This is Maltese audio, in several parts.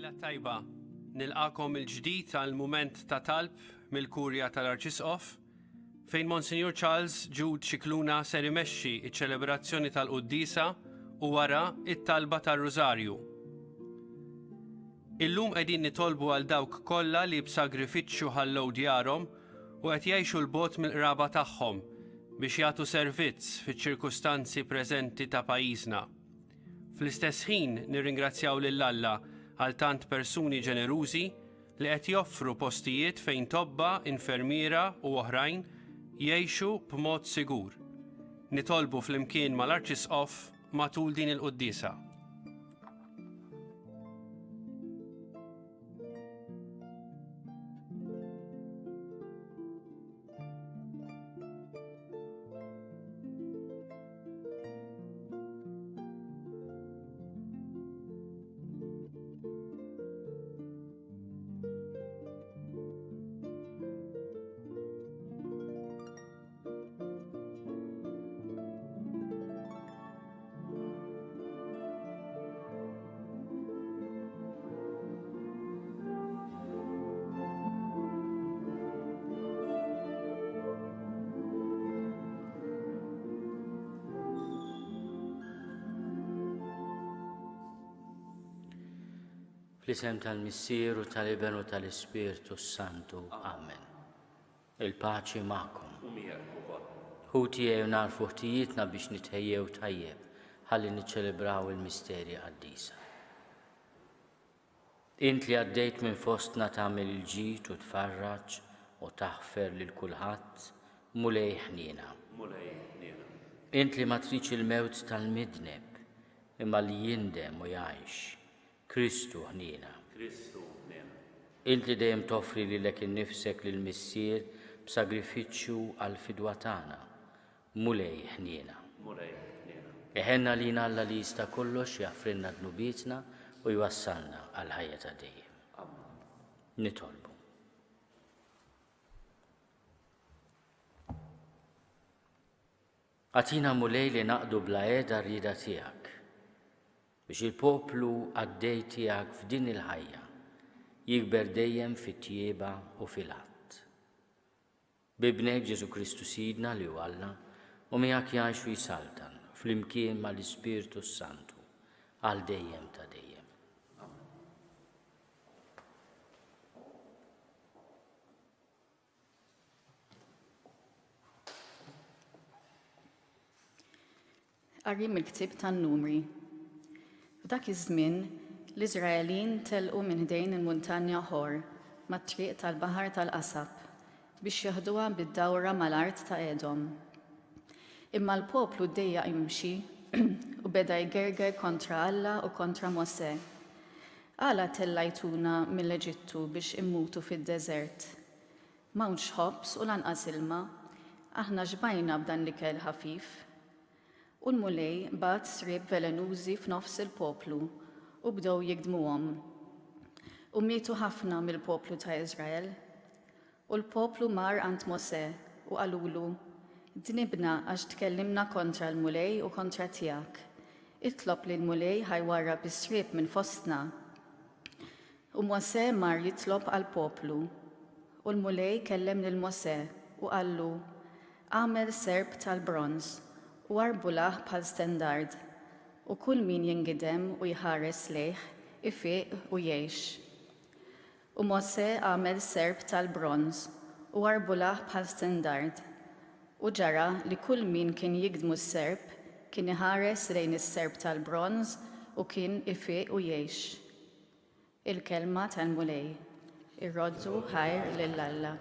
Il-lejla tajba nilqakom il-ġdid għal mument ta' talb mill-Kurja tal-Arċisqof fejn Monsinjur Charles Jude Scicluna ser imexxi ċ-ċelebrazzjoni tal-quddiesa u wara it-talba tar-Rużarju. Illum qegħdin nitolbu għal dawk kollha li b'sagrifiċċju ħallew djarhom u qed jgħixu 'l bogħod mill-qraba tagħhom biex jagħtu servizz fiċ-ċirkustanzi preżenti ta' pajjiżna. Fl-istess ħin nirringrazzjaw lil Alla għal tant persuni ġenerużi li qed joffru postijiet fejn tobba, infermiera u oħrajn jgħixu b'mod sigur. Nitolbu flimkien mal-Arċisqof matul din il-quddiesa. Fl-isem tal-Missier u tal-Iben u tal-Ispirtu s-Santu. Amen. Il-paċi magħkom. U miegħek ukoll. Ħuti ejjew nagħrfu ħtijietna biex nitħejjew tajjeb ħalli niċċelebraw il-misteri qaddisa. Int li għaddejt minn fostna tagħmel il-ġid u tfarraġ u taħfer lil kulħadd, Mulej ħniena. Mulej ħniena. Int li ma tridx il-mewt tal-midneb, imma li jindem u jgħix, Kristu ħniena. Kristu ħniena. Int li dejjem toffri lilek innifsek lill-Missier b'sagrifiċċju għall-fidwa tagħna, Mulej ħniena. Mulej ħniena. Iħenn għalina Alla li jista' kollox jaħfrilna dnubietna u jwassalna għall-ħajja ta' dejjem. Amen. Nitolbu. Agħtina Mulej li naqdu bla heda r-rieda tiegħek, biex il-poplu qaddej tiegħek f'din il-ħajja jikber dejjem fit-tjieba u fil-għadd. B'Ibnek Ġesù Kristu Sidna li hu Alla, u miegħek jgħix u jsaltan flimkien mal-Ispirtu s-Santu għal dejjem ta' dejjem. Qari mill-ktieb tan-Numri. F'dak iż-żmien, l-Iżraelin telqu minn ħdejn il-muntanja Ħor mat-triq tal-Baħar tal-Qasab biex jeħduha bid-dawra mal-art ta' Edom. Imma l-poplu ddejjaq jimxi u beda jgerger kontra Alla u kontra Mosè. Għala tellajtuna mill-Eġittu biex immutu fid-deżert? M'hawnx ħobż u lanqas ilma. Aħna xbajna b'dan l-ikel ħafif. U l-Mulej bagħat sriep velenużi f'nofs il-poplu, u bdew jigdmuhom. U mietu ħafna mill-poplu ta' Iżrael. U l-poplu mar għand Mosè, u qalulu, Dnibna għax tkellimna kontra l-Mulej u kontra tiegħek. Itlob lill-Mulej ħa jwarrab is-sriep minn fostna. U Mosè mar jitlob għall-poplu. U l-Mulej kellem lil Mosè, u qallu, Agħmel serp tal-bronż, u arbulah bħal stendard, u kull min jingidem u jħares lejh, ifiq u jgħix. U Mosè għamel serp tal-bronż, u arbulah bħal stendard. U ġara li kull min kien jigdmu s-serp kien iħares lejn is-serp tal-bronż u kien ifiq u jgħix. Il-Kelma tal-Mulej. Irroddu ħajr lil Alla.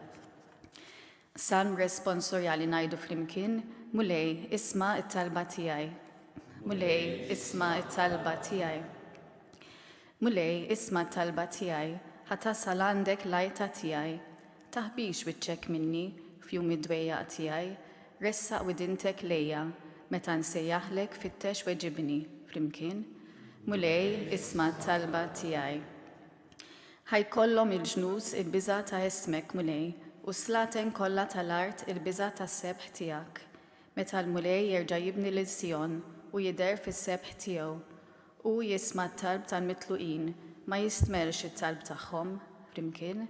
Salm responsorjali ngħidu flimkien, Mulej, isma' t-talba tiegħi. Mulej, isma' t-talba tiegħi. Mulej, isma' t-talba tiegħi, ħa tasal għandek l-għajta tiegħi. Taħbix wiċċek minni f'jum id-dwejjaq tiegħi, ressaq widintek lejja, meta nsejjaħlek fittex weġibni, flimkien, Mulej, isma' t-talba tiegħi. Ħa jkollhom il-ġnus il-biża' ta' ismek, Mulej, u s-slaten kollha tal-art il-biża' tas-sebħ tiegħek, meta l-Mulej jerġa' jibni lil Sijon u jidher fis-sebħ tiegħu. Hu jisma' t-talb tal-mitluqin. Ma jistmerrx it-talb tagħhom. Flimkien,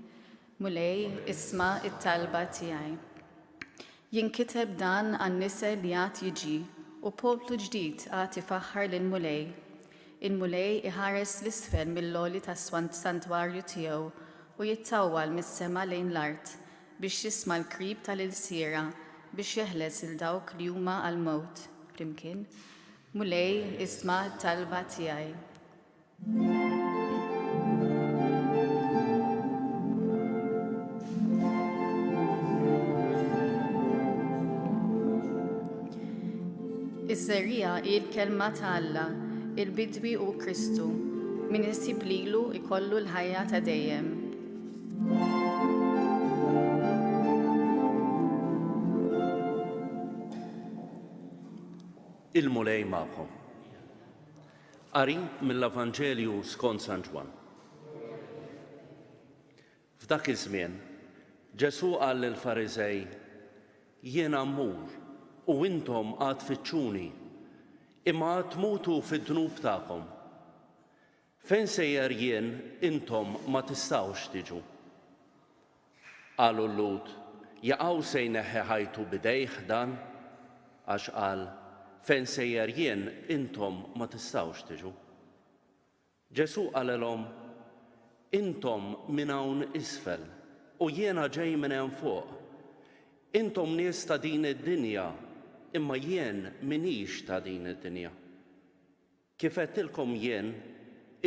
Mulej, isma' t-talba tiegħi. Jinkiteb dan għan-nisel li għad jiġi, u poplu ġdid għad ifaħħar lill-Mulej. Il-Mulej iħares 'l isfel mill-għoli tas-santwarju tiegħu u jittawwal mis-sema lejn l-art, biex jisma' l-krib tal-ilsiera, biex jeħles 'il dawk li huma għall-mewt. Flimkien, Mulej, isma' t-talba tiegħi. Iż-żerriegħa hi l-kelma ta' Alla, il-bidwi hu Kristu. Min isib lilu jkollu l-ħajja ta' dejjem. Il-Mulej magħkom. Qari mill-Evanġelju skont San Ġwann. F'dak iż-żmien, Ġesù qal lill-Fariżej, Jiena mmur, u intom għad tfittxuni, imma għad tmutu fid-dnub tagħkom. Fejn sejjer jien intom ma tistgħux tiġu. Qalu l-Lhud, Jaqaw se jneħħi ħajtu b'idejh dan? Għax qal, Fejn sejjer jien intom ma tistgħux tiġu. Ġesù qalilhom, Intom minn hawn isfel, u jiena ġej minn hemm fuq. Intom nies ta' din id-dinja, imma jien m'iniex ta' din id-dinja. Kif għedtilkom jien,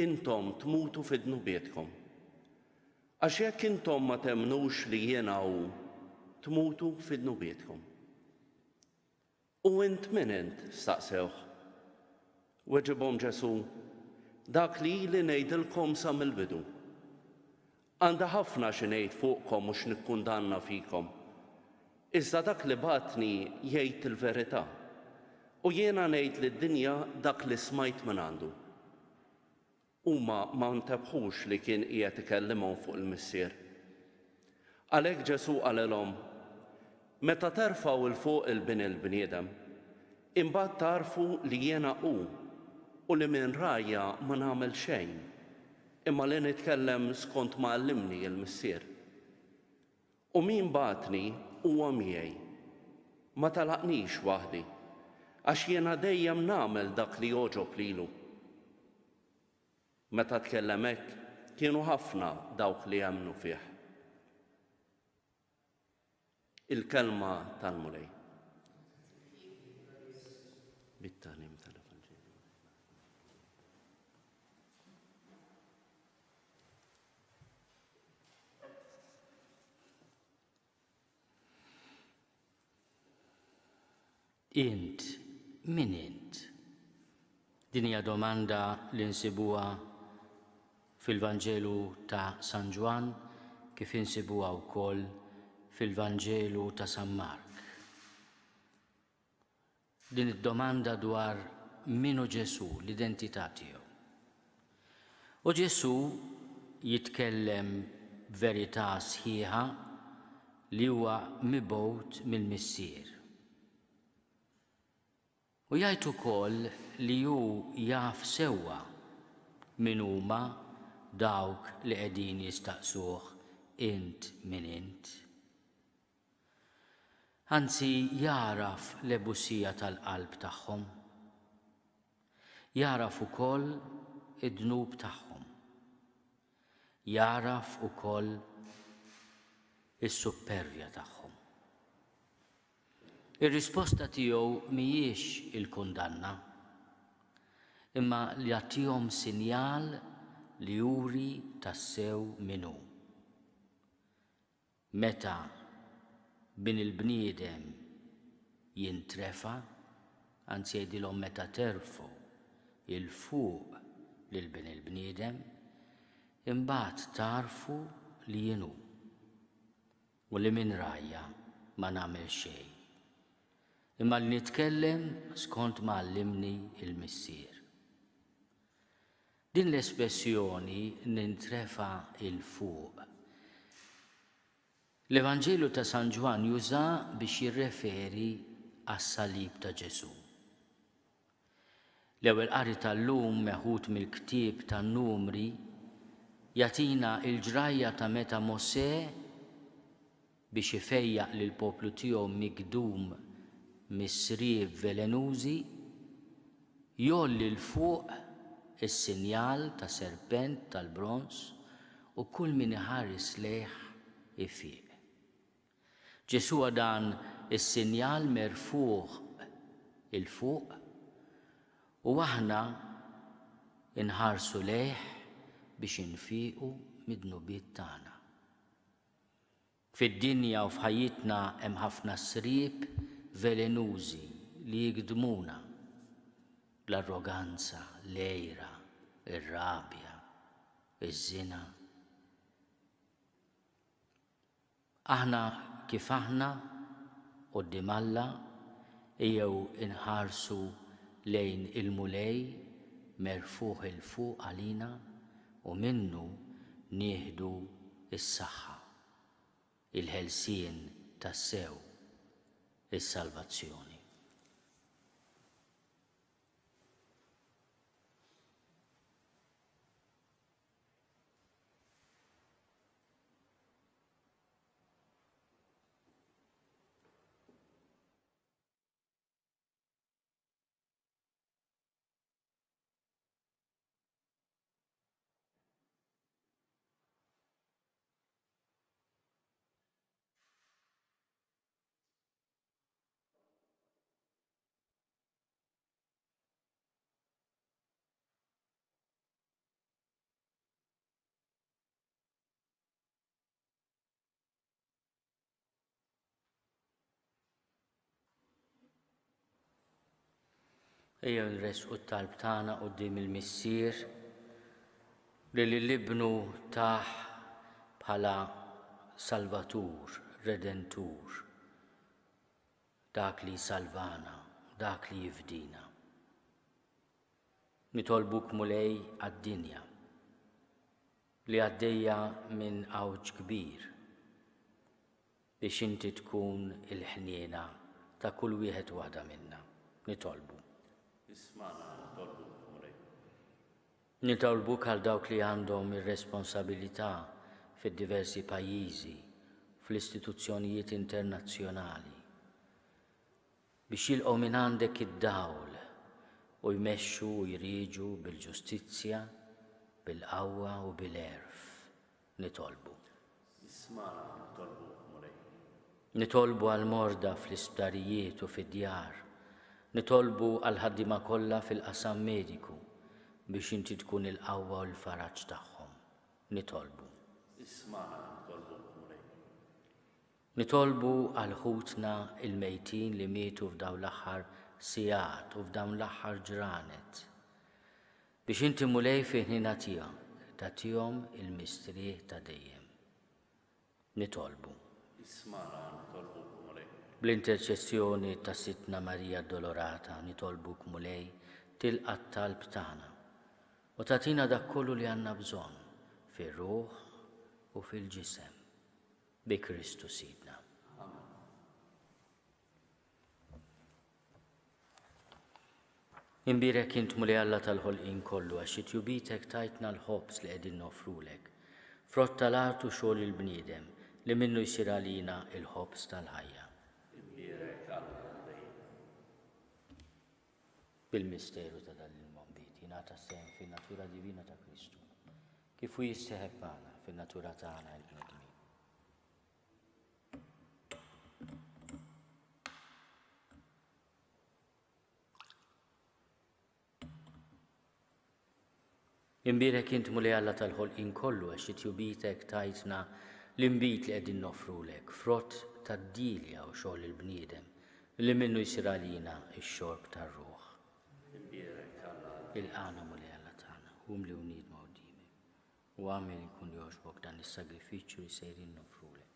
intom tmutu fi dnubietkom. Għax jekk intom ma temmnux li jiena hu, tmutu fi dnubietkom. U int min int? staqsewh. Weġibhom Ġesù, Dak li ili ngħidilkom sa mill-bidu. Għandi ħafna xi ngħid fuqkom u x'nikkundanna fikom. Iżda dak li bagħatni jgħid il-verità, u jiena ngħid lid-dinja dak li smajt mingħandu. Huma ma ntebħux li kien qiegħed ikellimhom fuq il-Missier. Għalhekk Ġesù qalilhom, Meta terfgħu 'l fuq 'il Bin il-bniedem, imbagħad tagħrfu li jiena hu, u li minn rajja ma nagħmel xejn, imma li nitkellem skont ma għallimni l-Missier. U min bagħatni huwa miegħi. Ma talaqnix waħdi, għax jiena dejjem nagħmel dak li jogħġob lilu. Meta tkellem hekk, kienu ħafna dawk li emmnu fih. Il-kelma tal-Mulej. Bit-tagħlim tal-Evanġelju. Int min int? Din hija domanda li nsibuha fil-Vanġelu ta' San Ġwann kif insibuha wkoll fil-Vanġelu ta' San Mark. Din id-domanda dwar min hu Ġesù, l-identità tiegħu. U Ġesù jitkellem b'verità sħiħa li huwa mibgħut mill-Missier. U jgħid ukoll li hu jaf sewwa min huma dawk li qegħdin jistaqsuh int min int. Anzi jagħraf l-ebusija tal-qalb tagħhom. Jagħraf ukoll id-dnub tagħhom. Jagħraf ukoll is-suppervja tagħhom. Ir-risposta tiegħu mhijiex il-kundanna, imma li jagħtihom sinjal li juri tassew min hu. Meta Bin il-bniedem jintrefa', anzi jgħidilhom meta terfgħu 'l fuq lil Bin il-bniedem, imbagħad tagħrfu li jien hu. U li minn rajja ma nagħmel xejn, imma li nitkellem skont ma għallimni l-Missier. Din l-espressjoni nintrefa' 'l fuq, l-Evanġelju ta' San Ġwann juża biex jirreferi għas-salib ta' Ġesù. L-ewwel qari tal-lum meħud mill-ktieb tan-Numri. Jagħtina l-ġrajja ta' meta Mosè, biex ifejjaq lill-poplu tiegħu migdum mis-sriep velenużi, jgħolli 'l fuq is-sinjal ta' serpent tal-bronż u kull min iħares lejh ifiq. Ġesù huwa dan is-sinjal merfugħ 'il fuq u aħna nħarsu lejh biex infiqu mid-dnubiet tagħna. Fid-dinja u f'ħajjitna hemm ħafna sriep velenużi li jigdmuna, l-arroganza, l-għira, ir-rabja, iż-żina. Aħna kif aħna quddiem Alla ejjew inħarsu lejn il-Mulej merfugħ 'il fuq għalina u minnu nieħdu s-saħħa, il-ħelsien tassew, is-salvazzjoni. Ejjew nressqu t-talb tagħna quddiem il-Missier li lil Ibnu tah bħala Salvatur, Redentur, dak li jsalvana, dak li jifdina. Nitolbuk Mulej għad-dinja li għaddejja minn għawġ kbir biex inti tkun il-ħniena ta' kull wieħed u waħda minna. Nitolbu. Ismagħna nitolbuk, Mulej. Nitolbuk għal dawk li għandhom ir-responsabilità fid-diversi pajjiżi, fl-istituzzjonijiet internazzjonali. Biex jilqgħu mingħandek id-dawl u jmexxu u jrieġu bil-ġustizzja, bil-qawwa u bil-għerf. Nitolbu. Ismagħna nitolbuk, Mulej. Nitolbu għall-morda fl-isptarijiet u fid-djar. Nitolbu għall-ħaddiema kollha fil-qasam mediku biex inti tkun il-qawwa u l-faraġ tagħhom. Nitolbu. Ismagħna nitolbuk, Mulej. Nitolbu għal ħutna l-mejtin li mietu f'dawn l-aħħar sigħat u f'dawn l-aħħar ġranet, biex inti Mulej fil-ħniena tiegħek tagħtihom il-mistrieħ ta' dejjem. Nitolbu. Ismagħna nitolbuk, Mulej. Bl-interċessjoni ta' Sidtna Marija Addolorata nitolbuk Mulej tilqa' t-talb tagħna u tagħtina dak kollu li għandna bżonn fir-ruħ u fil-ġisem. Bi Kristu Sidna. Amen. Imbierek int Mulej Alla tal-ħolqien kollu għax it-tjubitek tajtna l-ħobż li qegħdin noffrulek, frott tal-art u xogħol il-bniedem li minnu jsir għalina il-ħobż tal-ħajja. Imbierek Alla għal dejjem. Bil-misteru ta' dan l-ilma nbid jingħata sehem fin-natura divina ta' Kristu, kif hu jisseħeb magħna fin-natura tagħna l-bnedmin. Imbierek int Mulej Alla tal-ħolqien kollu għax it-tjubitek tajtna l-inbid li qegħdin noffrulek, frott tad-dielja u xogħol il-bniedem, li minnu jsir għalina x-xorb tar-ruħ. Imbierek Alla għal dejjem. Ilqagħna Mulej Alla tagħna, umli u niedma quddiemek, u agħmel li jkun jogħġbok dan is-sagrifiċċju li sejrin noffrulek.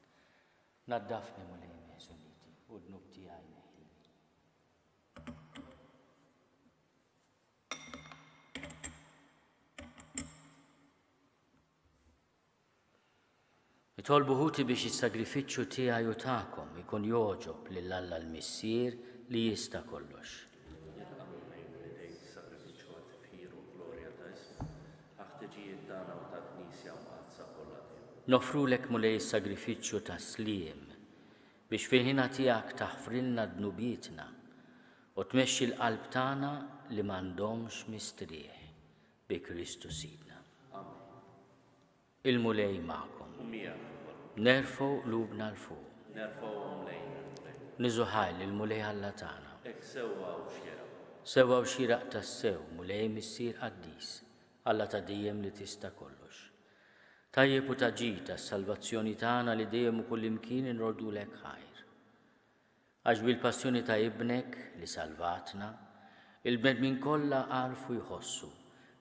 Naddafni Mulej minn ħżuniti, u d-dnub tiegħi neħħili. Nitolbu ħuti biex is-sagrifiċċju tiegħi u tagħkom ikun jogħġob lil Alla l-Missier li jista' kollox. Jilqa' minn idejk sagrifiċċju għat-tifħir u l-glorja ta' ismu, għall-ħtiġijiet tagħna u tal-Knisja mqaddsa. Noffrulek Mulej is-sagrifiċċju tas-sliem biex fil-ħina tiegħek taħfrilna dnubietna u tmexxi l-qalb tagħna li m'għandhomx mistrieħ bi Kristu Sidna. Amen. Il-Mulej magħkom. U miegħek ukoll. Nerfgħu qlubna 'l fuq. Nerfgħuhom lejn il-Mulej. Niżu ħajr lill-Mulej Alla tagħna. Hekk sewwa u xieraq. Sewwa u xieraq tassew, Mulej Missier qaddis, Alla ta' dejjem li tista' kollox. Tajjeb u ta' ġid għas-salvazzjoni tagħna li dejjem u kullimkien inroddulek ħajr. Għax bil-passjoni ta' Ibnek, li salvatna, il-bnedmin kollha għarfu jħossu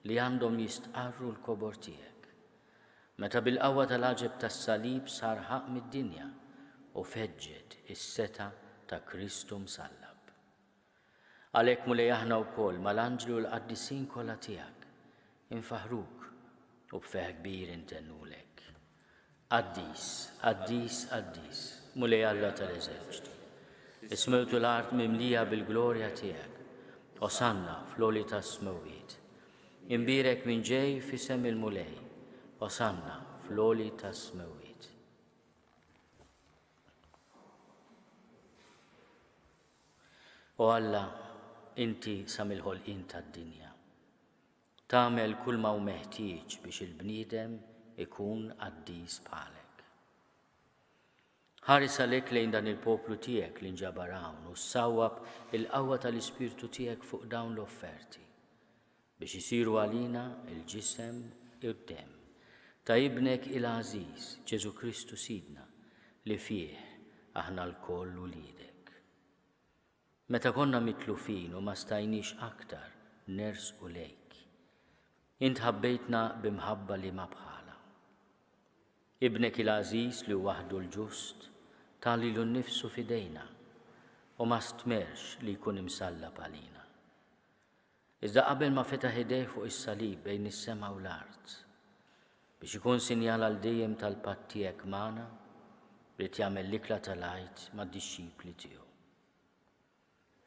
li għandhom jistqarru l-kobor tiegħek. Meta bil-qawwa tal-għaġeb tas-salib sar ħaqq mid-dinja u feġġet is-setgħa ta' Kristu msallab. Għalhekk, Mulej aħna wkoll mal-anġli u l-qaddisin kollha tiegħek infaħħruk u b'ferħ kbir intennulek. Qaddis, qaddis, qaddis, Mulej Alla tal-eżerċti. Is-smewt u l-art mimlija bil-glorja tiegħek. Osanna fl-għoli tas-smewwiet. Imbierek min ġej f'isem il-Mulej. Osanna fl-għoli tas-smewwiet. O Alla, inti sa mill-ħolqien tad-dinja. Tagħmel kulma hu meħtieġ biex il-bniedem ikun qaddis bħalek. Ħares għalhekk lejn dan il-poplu tiegħek li nġabar hawn u ssawwab il-qawwa tal-Ispirtu tiegħek fuq dawn l-offerti, biex isiru għalina l-ġisem u d-demm ta' Ibnek il-għażiż, Ġesù Kristu Sidna, li fih aħna lkoll uliedek. Meta konna mitlufin u ma stajniex aktar nersqu lejk, int ħabbejtna bi mħabba li ma bħalha. Ibnek il-għażiż li hu waħdu l-ġust ta lilu nnifsu f'idejna u ma stmerrx li jkun imsallab għalina. Iżda qabel ma fetaħ idejh fuq is-salib bejn is-sema u l-art, biex ikun sinjal għal dejjem tal-patt tiegħek magħna, ried jagħmel l-ikla tal-Għid mad-dixxipli tiegħu.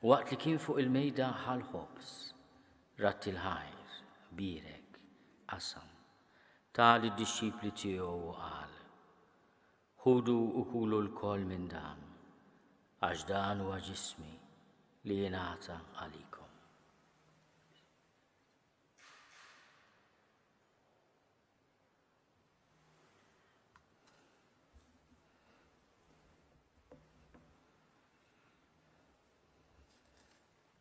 U waqt li kien fuq il-mejda ħa l-ħobż, radd il-ħajr, bierek, qasam, ta lid-dixxipli tiegħu u qal, Ħudu u kulu lkoll minn dan, għax dan huwa ġismi li jingħata għalikom.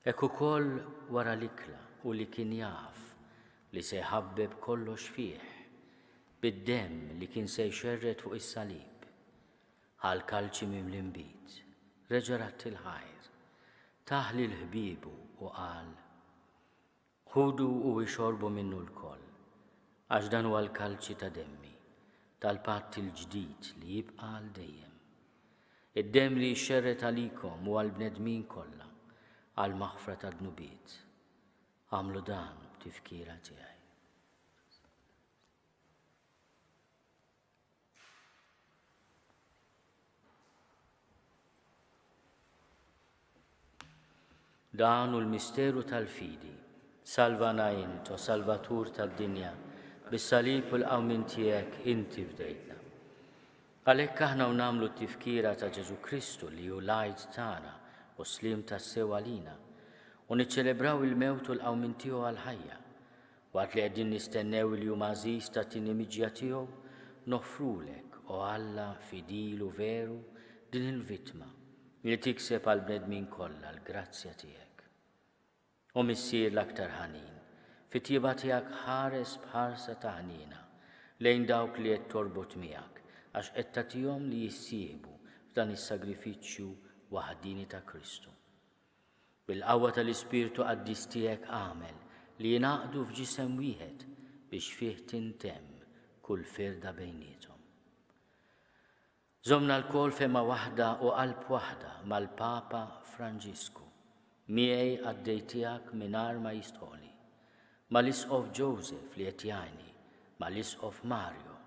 Hekk ukoll wara l-ikla u li kien jaf li se jħabbeb kollox fih bid-demm li kien se jxerred fuq is-salib, ħa l-kalċi mimli nbid, reġa' radd il-ħajr, tah lil ħbiebu u qal, Ħudu u ixorbu minnu lkoll, għax dan huwa l-kalċi ta' demmi, tal-patt il-ġdid li jibqa' għal dejjem. Id-demm li jixxerred għalikom u għall-bnedmin kollha għall-maħfra tad-dnubiet. Agħmlu dan b'tifkira tiegħi. Dan hu l-misteru tal-fidi. Salvana int, o Salvatur tad-dinja, bis-salib u l-qawmien tiegħek inti fdejtna. Għalhekk aħna u nagħmlu t-tifkira ta' Ġesù Kristu li hu l-Għid tagħna u s-sliem tassew għalina, u niċċelebraw il-mewt u l-qawmien tiegħu għall-ħajja, Waqt li qegħdin nistennew il-jum għażiż tat-tieni miġja tiegħu, noffrulek, o Alla fidil u veru, din il-vittma li tikseb għall-bnedmin kollha l-grazzja tiegħek. O Missier l-aktar ħanin, fit-tjieba tiegħek ħares b'ħarsa ta' ħniena lejn dawk li qed torbot miegħek għax qed tagħtihom li jissieħbu f'dan is-sagrifiċċju waħdieni ta' Kristu. Bil-qawwa tal-Ispirtu Qaddis tiegħek agħmel li jingħaqdu f'ġisem wieħed biex fih tintemm kull firda bejniethom. Żommna lkoll fehma waħda u qalb waħda mal-Papa Franġisku, miegħi qaddej tiegħek mingħajr ma jistħoqli, mal-Isqof Joseph li qed jgħinni, mal-Isqof Mario,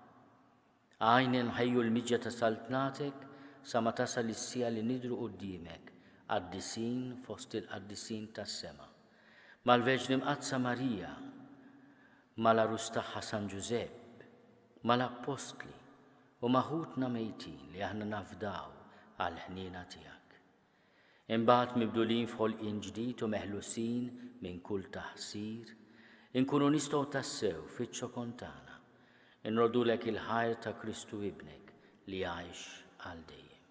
Għinna nħejju l-miġja ta' Saltnatek sa ma tasal is-siegħa li nidhru quddiemek qaddisin fost il-qaddisin tas-sema. Mal-Verġni Mqaddsa Marija, mal-għarus tagħha San Ġużepp, mal-Appostli. u ma' ħutna mejtin li aħna nafdaw għall-ħniena tiegħek. Imbagħad mibdulin f'ħolqien ġdid u meħlusin minn kull taħsir, inkunu nistgħu tassew fiċ-ċokon tagħna nroddulek il-ħajr ta' Kristu Ibnek li jgħix għal dejjem.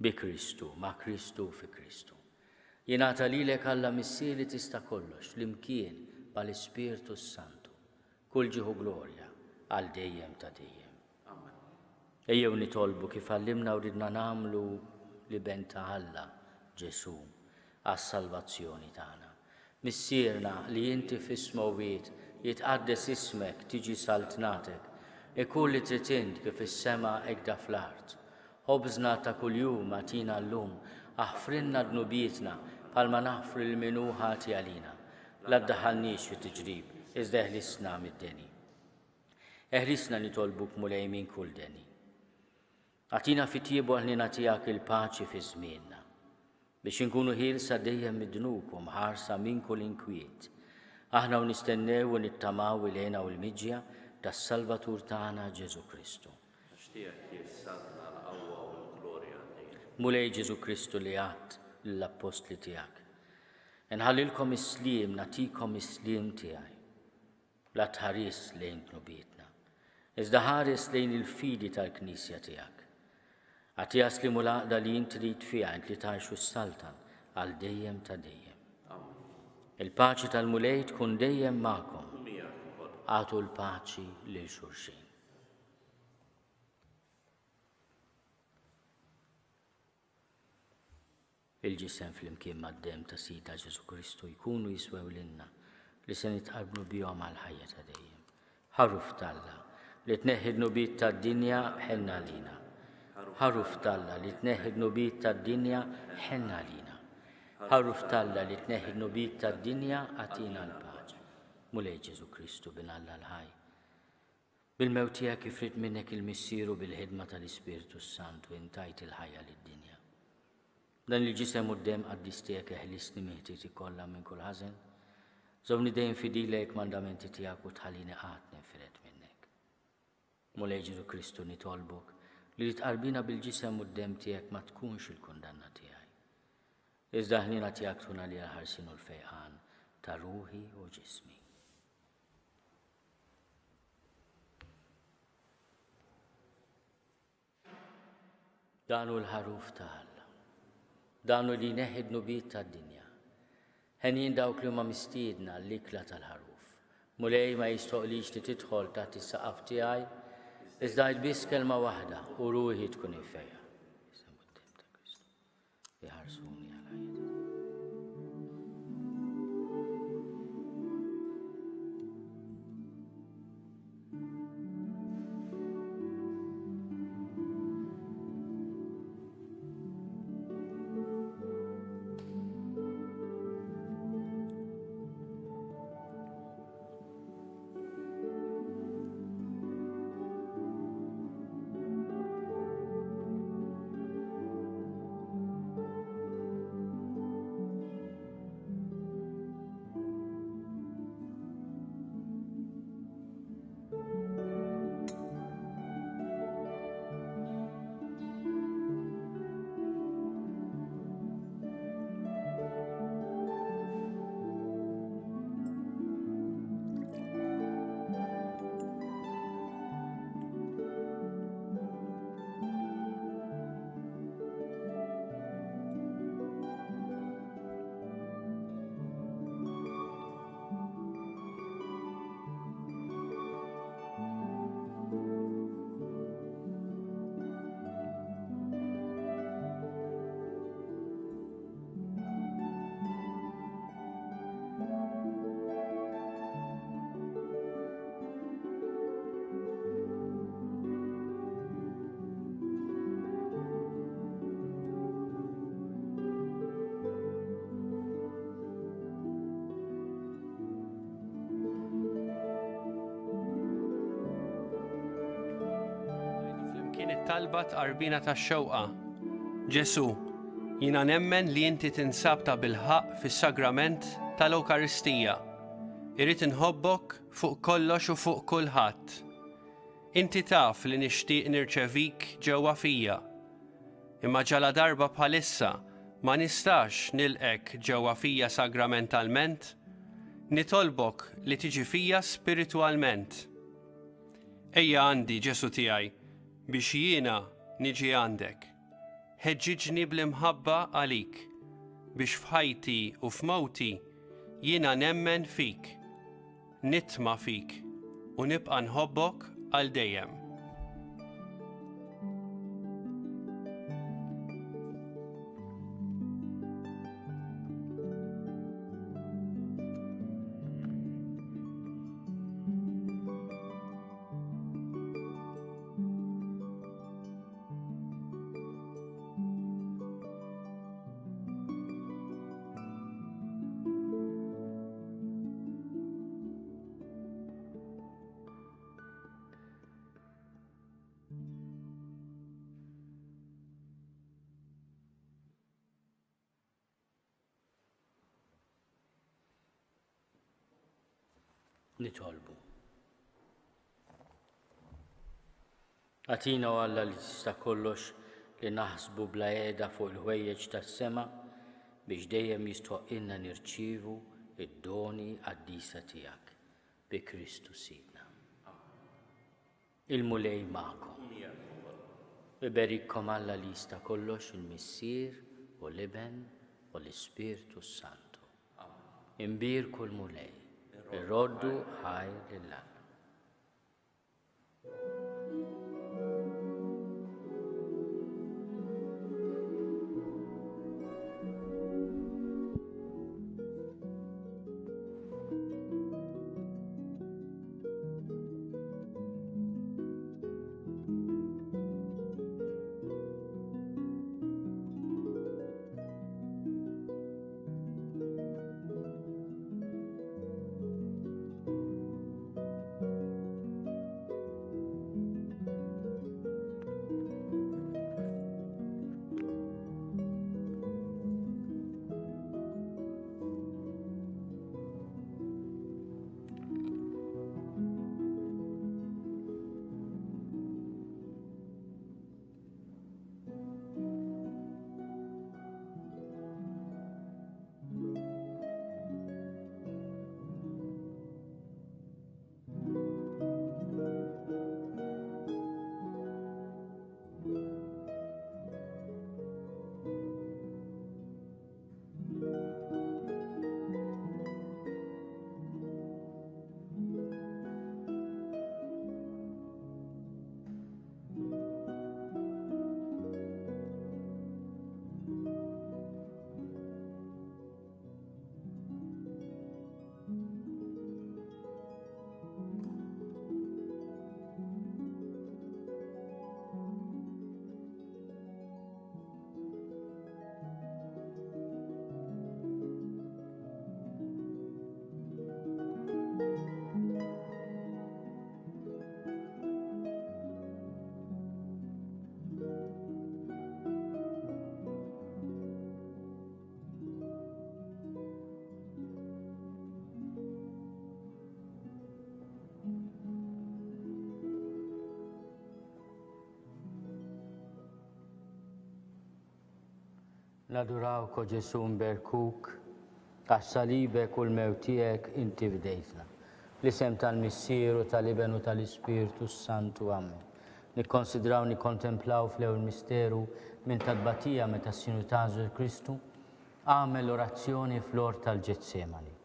Bi Kristu, ma' Kristu u fi Kristu. Jingħata lilek Alla Missier li tista' kollox, flimkien mal-Ispirtu s-Santu, kull ġieħ u glorja għal dejjem ta' dejjem. Amen. Ejjew nitolbu kif għallimna u ridna nagħmlu l-Iben ta' Alla, Ġesù, għas-salvazzjoni tagħna. Missierna li inti fis-smewwiet, jitqaddes ismek, tiġi saltnatek. Ikun li trid int kif fis-sema hekk da fl-art. Ħobżna ta' kuljum agħtina llum, aħfrilna dnubietna bħalma naħfru lil min hu ħati għalina. La ddaħħalniex fi tiġrib, iżda eħlisna mid-deni. Eħlisna nitolbuk Mulej minn kull deni. Agħtina fit-tjieba u l-ħniena tiegħek il-paċi fi żmienna, biex inkunu ħielsa dejjem mid-dnub u mħarsa minn kull inkwiet, aħna u nistennew u nittamaw il-hena u l-miġja tas-Salvatur tagħna Ġesù Kristu. Għax tiegħek hi s-saltna, l-qawwa u l-glorja għal dejjem. Mulej Ġesù Kristu li għedt lill-appostli tiegħek, Inħallilkom is-sliem, nagħtikom is-sliem tiegħi. La tħaris lejn dnubietna, iżda ħares lejn il-fidi tal-Knisja tiegħek. Agħtiha s-sliem u l-għaqda li int trid fiha, int li tgħix u ssaltan għal dejjem ta' dejjem. Il-paċi tal-Mulej tkun dejjem magħkom. Agħtu l-paċi lil xulxin. Il-ġisem flimkien mad-demm ta' Sidna Ġesù Kristu jkunu jiswew lilna li se nitqarbnu bihom għall-ħajja ta' dejjem. Ħaruf t'Alla, li tneħħi d-dnubiet tad-dinja, ħenn għalina. Ħaruf t'Alla, li tneħħi d-dnubiet tad-dinja, ħenn għalina. Ħaruf t'Alla, li tneħħi d-dnubiet tad-dinja, agħtina l-paċi. Mulej Ġesù Kristu, Bin Alla l-ħaj, bil-mewt tiegħek kif ried minnek il-Missier u bil-ħidma tal-Ispirtu s-Santu int tajt il-ħajja lid-dinja. Dan il-ġisem u d-demm qaddis tiegħek eħlisni minn ħtieti kollha minn kull ħażen. Żommni dejjem fidil lejn il-kmandamenti tiegħek u tħallini qatt ninfired minnek. Mulej Ġesù Kristu nitolbok li l-tqarbina bil-ġisem u d-demm tiegħek ma tkunx il-kundanna tiegħi. Iżda l-ħniena tiegħek tkun għalija l-ħarsien u l-fejqan ta' ruħi u ġismi. Dan hu l-ħaruf ta' Alla. Dan hu li jneħħi dnubiet tad-dinja. Henjin dawk li huma mistiedna l-ikla tal-ħaruf. Mulej ma jistoqlix li tidħol taħt is-saqaf tiegħi, iżda għid biss kelma waħda u ruħi tkun imfejqa. Iħarsuni għal ħajti. Flimkien it-talba tqarbina tax-xewqa. Ġesù, jiena nemmen li inti tinsab tabilħaqq fis-sagrament tal-Ewkaristija. Irrid inħobbok fuq kollox u fuq kulħadd. Inti taf li nixtieq nirċevik ġewwa fija. Imma ġaladarba bħalissa ma nistax nilqgħek ġewwa fija sagramentalment, nitolbok li tiġi fija spiritwalment. Ejja għandi, Ġesù tiegħi, biex jiena niġi għandek. Ħeġġiġni bl-imħabba għalik, biex f'ħajti u f'mewti jiena nemmen fik, nitma' fik u nibqa' nħobbok għal dejjem. Nitolbu. Agħtina, o Alla li tista' kollox, li naħsbu bla qiegħda fuq il-ħwejjeġ tas-sema biex dejjem jistħoqqilna nirċievu d-doni qaddisa tiegħek. Bi Kristu Sidna. Il-Mulej magħkom. Iberikkom Alla li jista' kollox, il-Missier u l-Iben u l-Ispirtu s-Santu. Imbierku l-Mulej. Irroddu ħajr lil Alla. Nadurawk, o Ġesù nberkuk, għax salibek u l-mewt tiegħek inti fdejtna. Fl-isem tal-Missier u tal-Iben u tal-Ispirtu s-Santu. Amen. Nikkonsidraw nikkontemplaw fl-ewwel misteru minn tat-tbatija meta s-Sinjur tagħna Ġesù Kristu għamel l-orazzjoni fl-ort tal-Ġetsemani.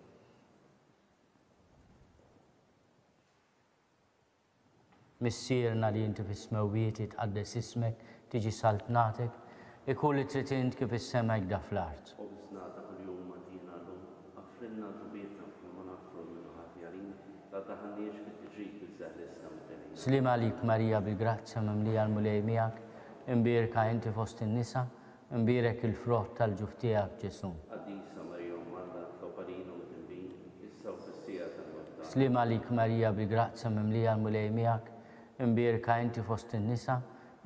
Missierna li inti fis-smewwiet, jitqaddes ismek, tiġi saltnatek, ikun li trid int kif fis-sema hekk da fl-art. Ħobżna ta' kuljum agħtina llum, aghfrilna dnubietna bħalma naghfru lil min hu ħati għalina, la ddaħħalniex fit-tiġrib iżda ħlisna mid-denin. Sliem għalik Marija bil-grazzja mimlija l-Mulej miegħek, imbierka inti fost in-nisa, Imbierek il-frott tal-ġuf tiegħek, Ġesù. Qaddisa Marija Omm Alla, itlob għalina midinbin, issa u fis-siegħa tal-mewt tagħna. Sliem għalik Marija bil-grazzja mimlija l-Mulej miegħek, imbierka inti fost in-nisa,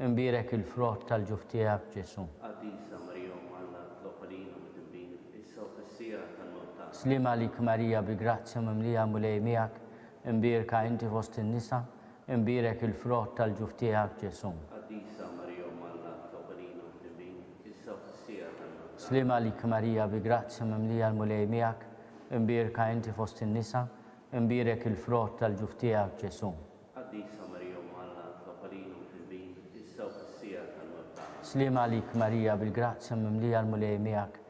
imbierek il-frott tal-ġuf tiegħek, Ġesù. Qaddisa Marija Omm Alla, itlob għalina midinbin, issa u fis-siegħa tal-mewt tagħna. Sliem għalik Marija bil-grazzja mimlija l-Mulej miegħek, imbierka inti fost in-nisa,. Imbierek il-frott tal-ġuf tiegħek, Ġesù. Qaddisa Marija Omm Alla, itlob għalina midinbin, issa u fis-siegħa tal-mewt tagħna. Sliem għalik Marija, bi grazzja mimlija l-Mulej miegħek, imbierka inti fost in-nisa, imbierek il-frott tal-ġuf tiegħek, Ġesù. Qaddisa Marija Omm Alla, itlob għalina midinbin, issa u fis-siegħa tal-mewt tagħna. Sliem għalik Marija, bil-grazzja mimlija l-Mulej miegħek,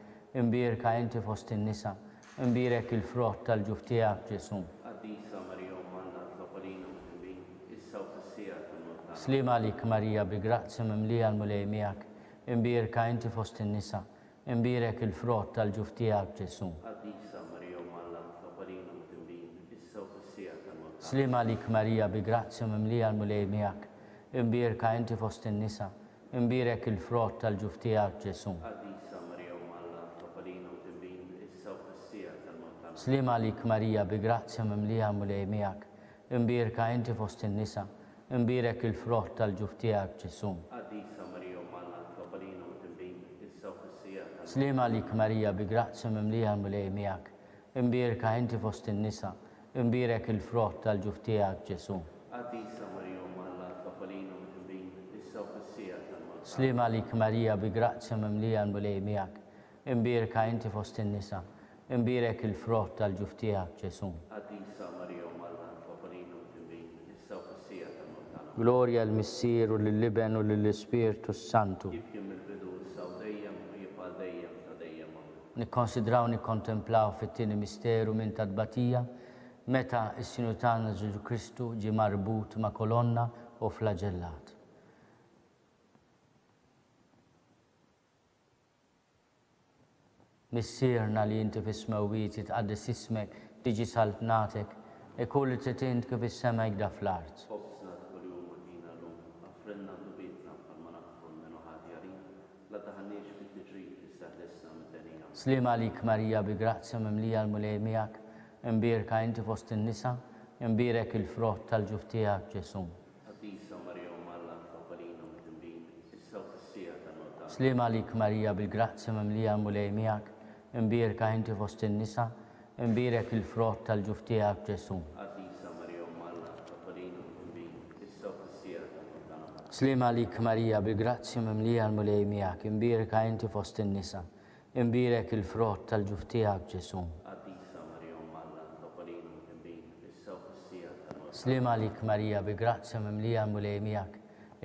imbierka inti fost in-nisa, Imbierek il-frott tal-ġuf tiegħek, Ġesù. Qaddisa Marija Omm Alla itlob għalina midinbin, issa u fis-siegħa tal-mewt tagħna. Sliem għalik Marija bi grazzja mimlija l-Mulej miegħek, imbierka inti fost in-nisa, imbierek il-frott tal-ġuf tiegħek, Ġesù. Qaddisa Marija Omm Alla itlob għalina midinbin, issa u fis-siegħa tal-mewt tagħna. Sliem għalik Marija bi grazzja mimlija l-Mulej miegħek, imbierka inti fost in-nisa, Imbierek il-frott tal-ġuf tiegħek, Ġesù. Qaddisa Marija Omm Alla, itlob għalina midinbin, issa u fis-siegħa tal-mewt tagħna. Sliem għalik Marija, bi grazzja mimlija l-Mulej miegħek, imbierka inti fost in-nisa, imbierek il-frott tal-ġuf tiegħek, Ġesù. Qaddisa Marija Omm Alla, itlob għalina midinbin, issa u fis-siegħa tal-mewt Sliem għalik Marija, bi grazzja mimlija l-Mulej miegħek, imbierka inti fost in-nisa, Imbierek il-frott tal-ġuf tiegħek, Ġesù. Qaddisa Marija Omm Alla, itlob għalina midinbin, issa u fis-siegħa tal-mewt tagħna. Sliem għalik Marija bi grazzja mimlija l-Mulej miegħek, imbierka inti fost in-nisa, imbierek il-frott tal-ġuf tiegħek, Ġesù. Qaddisa Marija Omm Alla, itlob għalina midinbin, issa u fis-siegħa tal-mewt tagħna. Glorja l-Missier u lill-Iben u lill-Ispirtu s-Santu. Kif kien mill-bidu, issa u dejjem, u jibqa' għal dejjem ta' dejjem. Amen. Nikkonsidraw nikkontemplaw fit-tieni misteru minn ta' tbatija, meta s-Sinjur tagħna Ġesù Kristu ġie marbut ma' kolonna u flaġellat. Missierna li inti fis-smewwiet, jitqaddes ismek, tiġi saltnatek, ikun li trid int kif fis-sema hekk da fl-art. Ħobżna ta' kuljum agħtina llum, aghfrilna dnubietna bħalma naghfru 'l min hu ħati għalina, La daħalniex fit-tiġrib iżda ħlisna mid-deni. Amen. Sliem għalik Marija bi grazzja mimlija l-Mulej miegħek, imbierka inti fost in-nisa, imbierek il-frott tal-ġuf tiegħek Ġesù. Qaddisa Marija Omm Alla itlob għalina midinbin, issa u fis-siegħa tal-mewt tagħna. Sliem għalik Marija bil-grazzja mimlija l-Mulej miegħek, imbierka inti fost in-nisa, imbierek il-frott tal-ġuf tiegħek Ġesù. Qaddisa Marija Omm Alla, itlob għalina midinbin, issa u fis-siegħa tal-mewt tagħna. Amen. Sliem għalik Marija bil-grazzja mimlija l-Mulej miegħek, imbierka inti fost in-nisa, imbierek il-frott tal-ġuf tiegħek Ġesù. Qaddisa Marija Omm Alla, itlob għalina midinbin, issa u fis-siegħa tal-mewt tagħna. Sliem għalik Marija bi grazzja mimlija l-Mulej miegħek,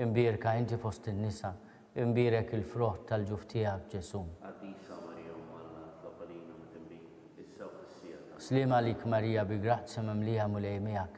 imbierka inti fost in-nisa, Imbierek il-frott tal-ġuf tiegħek, Ġesù. Qaddisa Marija Omm Alla, itlob għalina midinbin, issa u fis-siegħa tal-mewt. Sliem għalik Marija bi grazzja mimlija Mulej miegħek,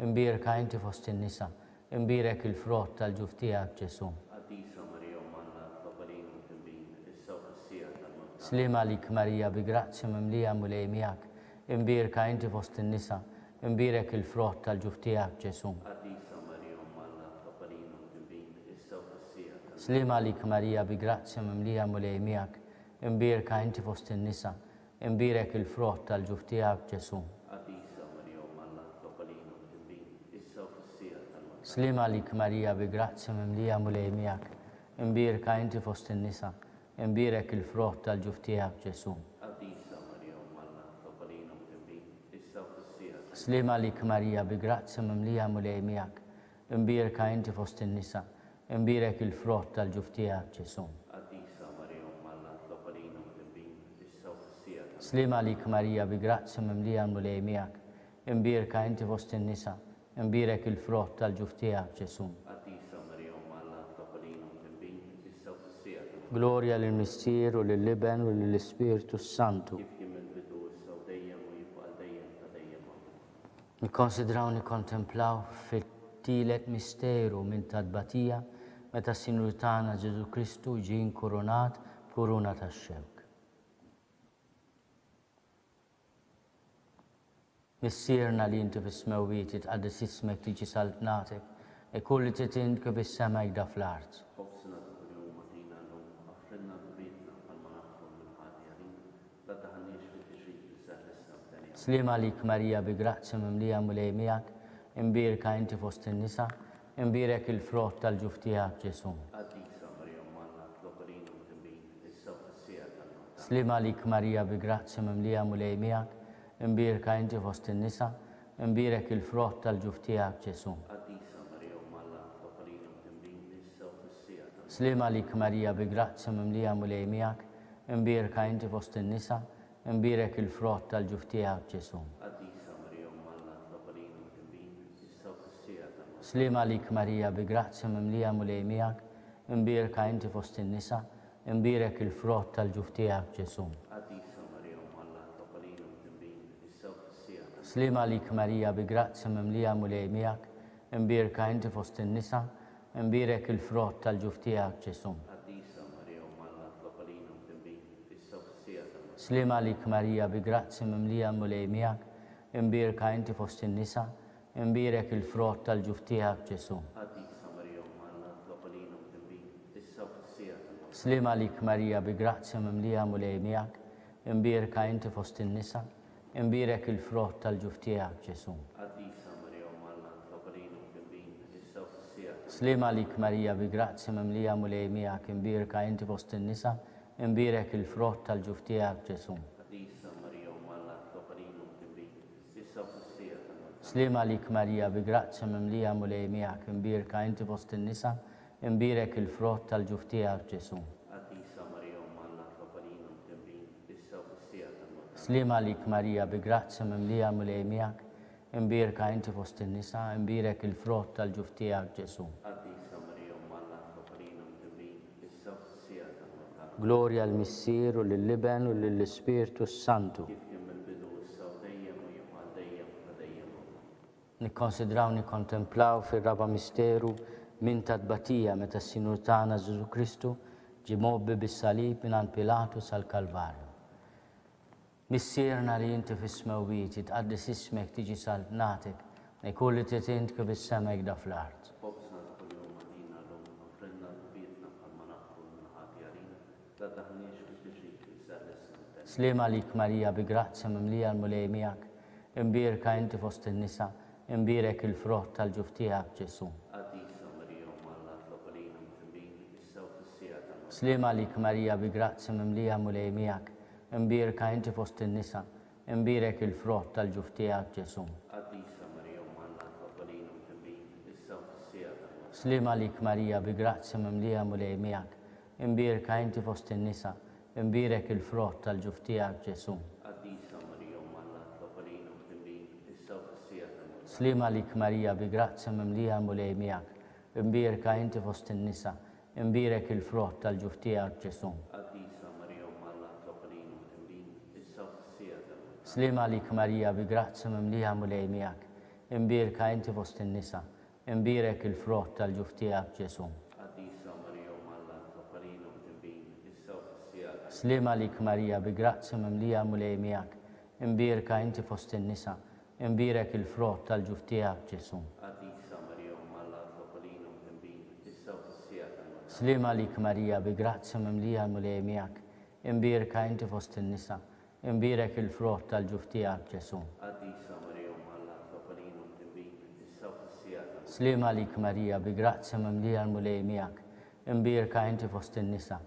imbierka inti fost in-nisa, imbierek il-frott tal-ġuf tiegħek, Ġesù. Qaddisa Marija Omm Alla, itlob għalina midinbin, issa u fis-siegħa tal-mewt tagħna. Sliem għalik Marija bi grazzja mimlija Mulej miegħek, imbierka inti fost in-nisa, imbierek il-frott tal-ġuf tiegħek, Ġesù. Qaddisa Marija Omm Alla, itlob għalina midinbin, issa u fis-siegħa tal-mewt. Sliem għalik Marija bi grazzja mimlija Mulej miegħek, imbierka inti fost in-nisa, imbierek il-frott tal-ġuf tiegħek Ġesù. Qaddisa Marija Omm Alla, itlob għalina midinbin, issa u fis-siegħa tal-mewt tagħna. Sliem għalik Marija bi grazzja mimlija Mulej miegħek, imbierka inti fost in-nisa, imbierek il-frott tal-ġuf tiegħek Ġesù. Qaddisa Marija Omm Alla, itlob għalina midinbin, issa u fis-siegħa tal-mewt. Sliem għalik Marija bi grazzja mimlija Mulej miegħek, Imbierka inti fost in-nisa, imbierek il-frott tal-ġuf tiegħek, Ġesù. Qaddisa Marija Omm Alla, itlob għalina midinbin, issa u fis-siegħa tal-mewt. Sliem għalik Marija bi grazzja mimlija l-Mulej miegħek, imbierka inti fost in-nisa, imbierek il-frott tal-ġuf tiegħek, Ġesù. Qaddisa Marija Omm Alla, itlob għalina midinbin, issa u fis-siegħa tal-mewt. Glorja lill-Missier u lill-Iben u lill-Ispirtu s-Santu. Kif kien mill-bidu, issa u dejjem u jibqa' għal dejjem ta' dejjem. Amen. Nikkonsidraw nikkontemplaw fit-tielet misteru minn ta' tbatija meta s-Sinjur tagħna Ġesù Kristu ġie nkurunat b'kuruna tax-xewk. Missierna li inti fis-smewwiet, jitqaddes ismek, tiġi saltnatek, ikun li trid int kif fis-sema hekk da fl-art. Ħobżna ta' kuljum agħtina llum, aghfrilna dnubietna bħalma naghfru lil min ħati għalina, La ddaħħalniex fit-tiġrib iżda ħlisna mid-deni. Amen. Sliem għalik Marija bi grazzja mimlija Mulej miegħek, imbierka inti fost in-nisa, imbierek il-frott tal-ġuf tiegħek Ġesù. Qaddisa Marija Omm Alla, itlob għalina midinbin, issa u fis-siegħa tal-mewt tagħna. Sliem għalik Marija bi grazzja mimlija Mulej miegħek, imbierka inti fost in-nisa, imbierek il-frott tal-ġuf tiegħek Ġesù. Qaddisa. Sliem għalik Marija bi grazzja mimlija Mulej miegħek, imbierka inti fost in-nisa, imbierek il-frott tal-ġuf tiegħek Ġesù. Qaddisa Marija Omm Alla itlob għalina midinbin, issa u fis-siegħa tal-mewt tagħna. Sliem għalik Marija bi grazzja mimlija Mulej miegħek, imbierka inti fost in-nisa, imbierek il-frott tal-ġuf tiegħek Ġesù. Qaddisa Marija Omm Alla itlob għalina midinbin, issa u fis-siegħa tal-mewt. Sliem għalik Marija bi grazzja mimlija Mulej miegħek, imbierka inti fost in-nisa, imbierek il-frott tal-ġuf tiegħek Ġesù. Qaddisa Marija Omm Alla itlob għalina midinbin, issa u fis-siegħa tal-mewt tagħna. Sliem għalik Marija bi grazzja mimlija Mulej miegħek, imbierka inti fost in-nisa, imbierek il-frott tal-ġuf tiegħek Ġesù. Qaddisa Marija Omm Alla itlob għalina midinbin, issa u fis-siegħa tal-mewt tagħna. Sliem għalik Marija bi grazzja mimlija Mulej miegħek, imbierka inti fost in-nisa, Imbierek il-frott tal-ġuf tiegħek, Ġesù. Qaddisa Marija Omm Alla, itlob għalina midinbin, issa u fis-siegħa tal-mewt. Sliem għalik Marija bi grazzja mimlija Mulej miegħek imbierka inti fost in-nisa, imbierek il-frott tal-ġuf tiegħek, Ġesù. Qaddisa Marija Omm Alla, itlob għalina midinbin, issa u fis-siegħa tal-mewt tagħna. Sliem għalik Marija bi grazzja mimlija Mulej miegħek imbierka inti fost in-nisa, imbierek il-frott tal-ġuf tiegħek, Ġesù. Qaddisa Marija Omm Alla, itlob għalina midinbin, issa u fis-siegħa tal-mewt tagħna. Sliem għalik Marija bi grazzja mimlija Mulej miegħek, imbierka inti fost in-nisa, imbierek il-frott tal-ġuf tiegħek Ġesù. Qaddisa Marija Omm Alla itlob għalina midinbin, issa u fis-siegħa tal-mewt tagħna. Glorja l-Missier u lill-Iben u lill-Ispirtu s-Santu. Kif kien mill-bidu, issa u dejjem u jibqa' għal dejjem ta' dejjem. Amen. Nikkonsidraw nikkontemplaw fir-raba' misteru minn ta' tbatija meta s-Sinjur tagħna Ġesù Kristu ġie mgħobbi bis-salib mingħand Pilatu sal-Kalvarju. Missierna li inti fis-smewwiet, jitqaddes ismek, tiġi saltnatek, ikun li trid int kif is-sema hekk da fl-art. Ħobżna ta' kuljum agħtina llum, aghfrilna dnubietna bħalma naghfru lil min ħati għalina, la ddaħħilniex fit-tiġrib, iżda eħlisna mid-deni. Sliem għalik Marija bi grazzja mimlija l-Mulej miegħek, Imbierka inti fost in-nisa, imbierek il-frott tal-ġuf tiegħek, Ġesù. Qaddisa Marija Omm Alla itlob għalina midinbin, issa u fis-siegħa tal-mewt tagħna. Sliem għalik Marija bi grazzja mimlija Mulej miegħek, imbierka inti fost in-nisa, imbierek il-frott tal-ġuf tiegħek, Ġesù. Qaddisa Marija Omm Alla itlob għalina midinbin, issa u fis-siegħa tal-mewt tagħna. Sliem għalik Marija bi grazzja mimlija Mulej miegħek, imbierka inti fost in-nisa, Imbierek il-frott tal-ġuf tiegħek, Ġesù. Qaddisa Marija Omm Alla itlob għalina midinbin, issa u fis-siegħa tal-mewt tagħna. Sliem għalik Marija bi grazzja mimlija l-Mulej miegħek, imbierka inti fost in-nisa, imbierek il-frott tal-ġuf tiegħek, Ġesù. Qaddisa Marija Omm Alla itlob għalina midinbin, issa u fis-siegħa tal-mewt tagħna. Sliem għalik Marija bi grazzja mimlija Mulej miegħek, imbierka inti fost in-nisa, Imbierek il-frott tal-ġuf tiegħek, Ġesù. Qaddisa Marija Omm Alla, itlob għalina midinbin, issa u fis-siegħa tal-. Sliem għalik Marija, bi grazzja mimlija l-Mulej miegħek, imbierka inti fost in-nisa, imbierek il-frott tal-ġuf tiegħek, Ġesù. Qaddisa Marija Omm Alla, itlob għalina midinbin, issa u fis-siegħa tal-mewt tagħna. Sliem għalik Marija, bi grazzja mimlija l-Mulej miegħek, imbierka inti fost in-nisa, Imbierek il-frott tal-ġuf tiegħek, Ġesù. Qaddisa Marija Omm Alla, itlob għalina midinbin, issa u fis-siegħa tal-mewt. Sliem għalik Marija, bi grazzja mimlija l-Mulej miegħek, imbierka inti fost in-nisa,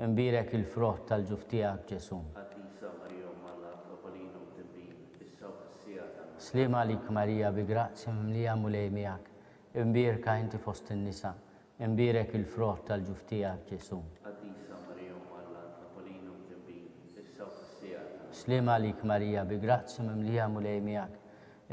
imbierek il-frott tal-ġuf tiegħek, Ġesù. Qaddisa Marija Omm Alla, itlob għalina midinbin, issa u fis-siegħa tal-mewt. Sliem għalik Marija, bi grazzja mimlija l-Mulej miegħek, imbierka inti fost in-nisa, Imbierek il-frott tal-ġuf tiegħek, Ġesù. Qaddisa Marija Omm Alla, itlob għalina midinbin, issa u fis-siegħa tal-mewt. Sliem għalik Marija, bi grazzja mimlija Mulej miegħek,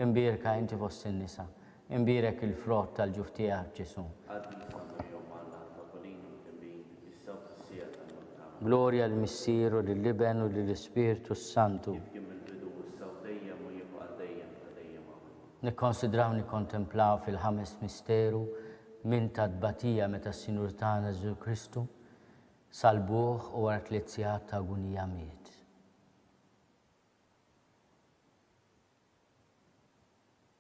imbierka inti fost in-nisa, imbierek il-frott tal-ġuf tiegħek, Ġesù. Qaddisa Marija Omm Alla, itlob għalina midinbin, issa u fis-siegħa tal-mewt tagħna. Glorja lill-Missier u lill-Iben u lill-Ispirtu s-Santu. Kif kien mill-bidu, issa u dejjem u jibqa' għal dejjem ta' dejjem. Amen. Nikkonsidraw nikkontemplaw fil-ħames misteru minn ta' tbatija meta s-Sinjur tagħna Ġesù Kristu sallbuh u wara tliet sigħat ta' agunija miet.